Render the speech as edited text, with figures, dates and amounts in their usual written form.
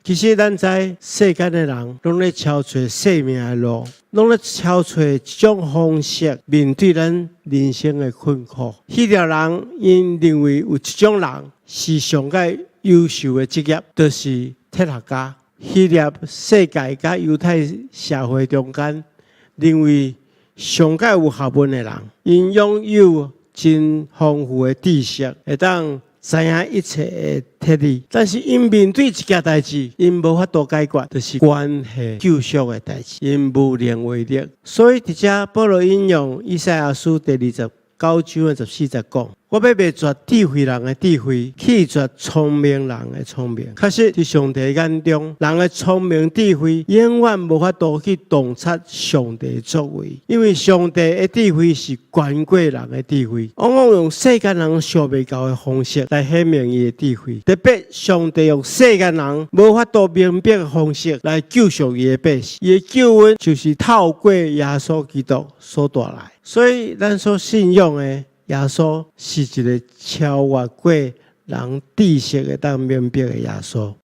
其實咱知世間的人攏咧抄揣生命的路，攏咧抄揣一種方式面對咱人生的困苦。希臘人𪜶認為有一種人是上蓋優秀的職業，就是哲學家。希臘世界佮猶太社會中間，認為上蓋有學問的人，𪜶擁有真豐富的知識，會當知影一切的哲理。但是𪜶面對一件代誌，𪜶無法度解決，就是關係救贖的代誌，𪜶無能為力。所以佇遮保羅引用以賽亞書第29章的14節講：我欲滅絕智慧人的智慧，棄絕聰明人的聰明。確實，佇上帝眼中，人的聰明智慧永遠無法度去洞察上帝的作為，因為上帝的智慧是懸過人的智慧，往往用世間人想袂到的方式來顯明伊的智慧。特別上帝用世間人無法度明白的方式來救贖伊的百姓，伊的救恩就是透過耶穌基督所帶來。所以，咱所信仰的耶穌是一個超越過人知識會當明白的耶穌。